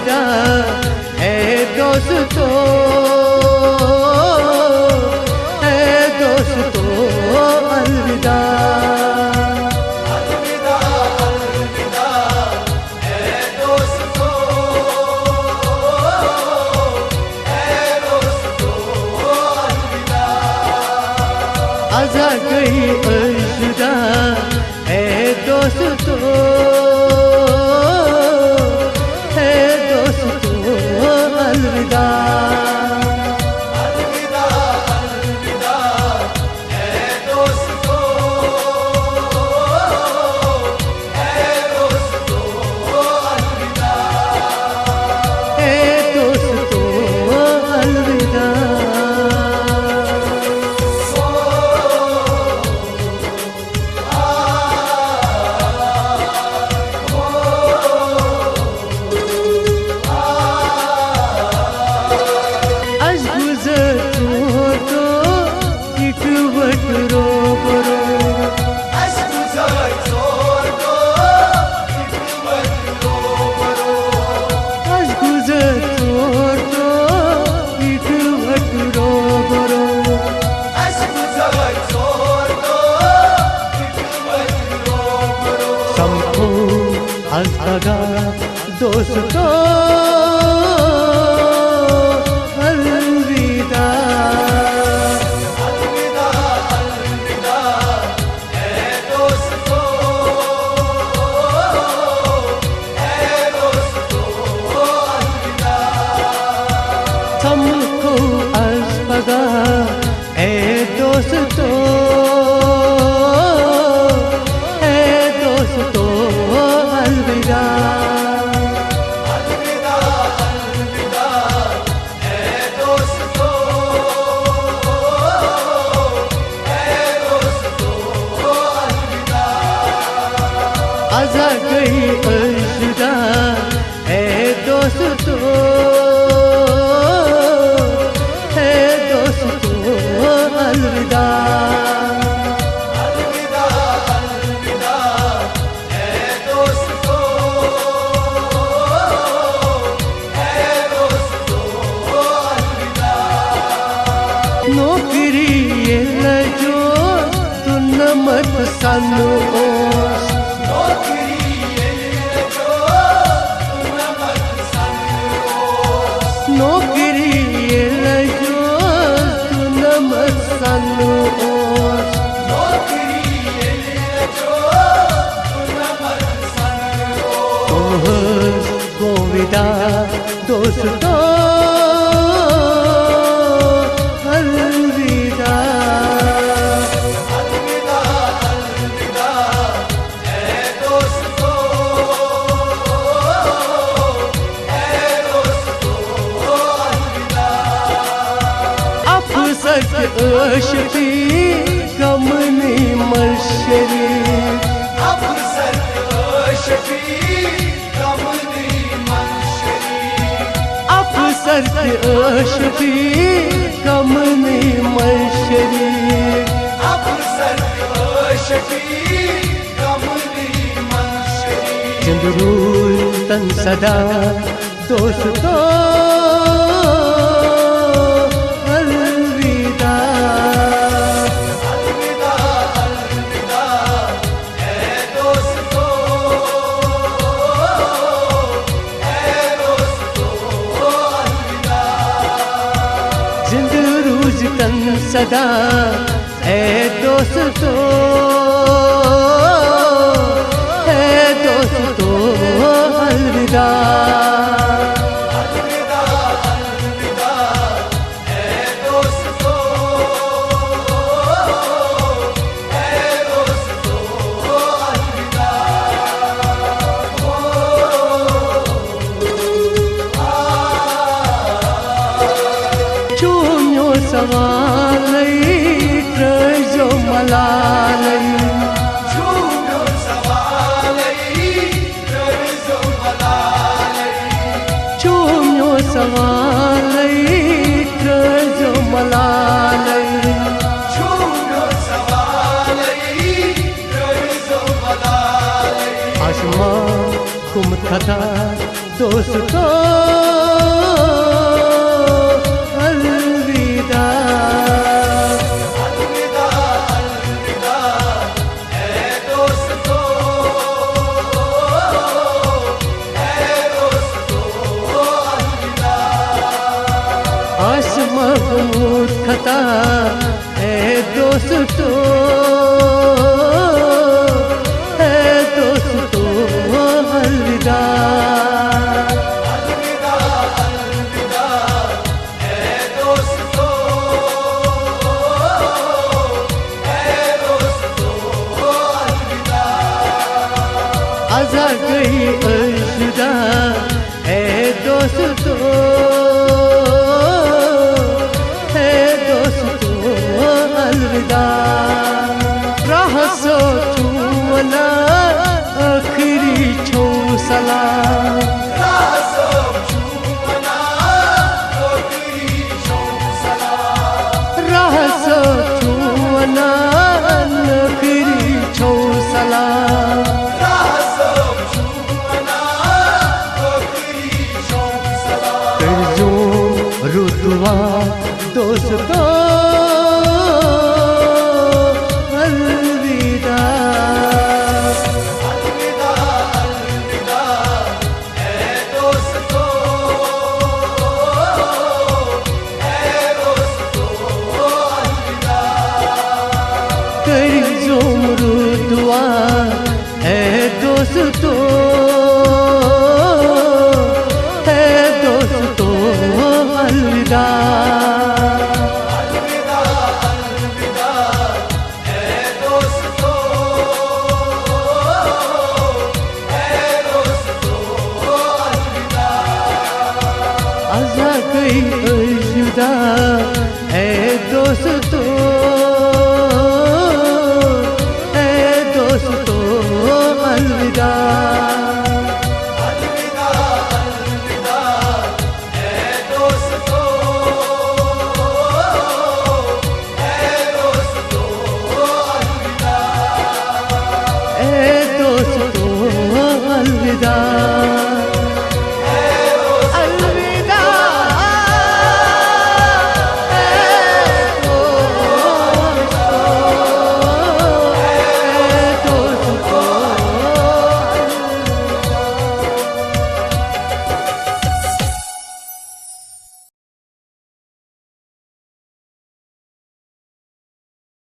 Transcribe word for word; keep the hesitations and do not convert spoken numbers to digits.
A دوستو، A دوستو، الوداع۔ ازا گئی الوداع، اے دوستو، اے دوستو، الوداع۔ اے دوستو، الوداع۔ اَسہِ گُزٲرۍ ژور دۄہ اِکوَٹہٕ روبرو۔ اَسہِ گُزٲرۍ ژور دۄہ اِکوَٹہٕ روبرو۔ اَسہِ گُزٲرۍ ژور دۄہ اِکوَٹہٕ روبرو۔ اَسہِ گُزٲرۍ ژور دۄہ اِکوَٹہٕ روبرو۔ سَمکھو از پگاہ دوستو، الوداع۔ الوداع، الوداع، اے دوستو، اے دوستو، الوداع۔ سَمکھو از پگاہ، اے دوستو، اے دوستو، الوداع۔ الوداع، الوداع، اے دوستو، اے دوستو، الوداع۔ ازا گئی الوداع، اے دوستو، اے دوستو، الوداع۔ الوداع، الوداع، اے دوستو، اے دوستو، الوداع۔ نوکری ییٚلہِ جو تہٕ نَمَتھ سَنہٕ اوس۔ نوکری ییٚلہِ جو تہٕ نَمَتھ سَنہٕ اوس۔ نوکری ییٚلہِ جو تہٕ نَمَتھ سَنہٕ اوس۔ نوکری ییٚلہِ جو تہٕ نَمَتھ سَنہٕ اوس۔ اوس گوٚو وِدا دوستو، الوداع۔ الوداع، الوداع، اے دوستو، اے دوستو، الوداع۔ افسر تہِ عٲشقی غمنی منٛز شریٖک۔ افسر تہِ عٲشقی غمنی منٛز شریٖک۔ افسر تہِ عٲشقی غمنی منٛز شریٖک۔ افسر تہِ عٲشقی غمنی منٛز شریٖک۔ زِنٛدٕ روٗزۍ تن سدا دوستو، الوداع۔ الوداع، الوداع، اے دوستو، اے دوستو، الوداع۔ زِنٛدٕ روٗزۍ تن سدا، اے دوستو، اے دوستو، الوداع۔ الوداع، الوداع، اے دوستو، اے دوستو، الوداع۔ چوٗمیو سوالٕے ترٛٲوزیو ملالٕے۔ چوٗمیو سوالٕے ترٛٲوزیو ملالٕے۔ چوٗمیو سوالٕے ترٛٲوزیو ملالٕے۔ چوٗمیو سوالٕے ترٛٲوزیو ملالٕے۔ آسمان گوٚمُت خطا دوستو، الوداع۔ الوداع، الوداع، اے دوستو، اے دوستو، الوداع۔ آسہِ محمود خطا، اے دوستو، اے دوستو، الوداع۔ الوداع، الوداع، اے دوستو، اے دوستو، الوداع۔ ازا گٔے أسۍ جُدا، اے دوستو، اے دوستو، الوداع۔ راہ صٲب چھُ وَنان ٲخری چھو سلام۔ راہ صٲب چھُ وَنان ٲخری چھو سلام۔ راہ صٲب چھُ وَنان ٲخری چھو سلام۔ راہ صٲب چھُ وَنان ٲخری چھو سلام۔ کٔرۍزیوم رُت دُعا دوستو، الوداع۔ الوداع، الوداع، اے دوستو، اے دوستو، الوداع۔ کٔرۍزیوم رُت دُعا، اے دوستو، اے دوستو، الوداع۔ الوداع، الوداع، اے دوستو، اے دوستو، الوداع۔ ازا گٔے أسۍ جُدا،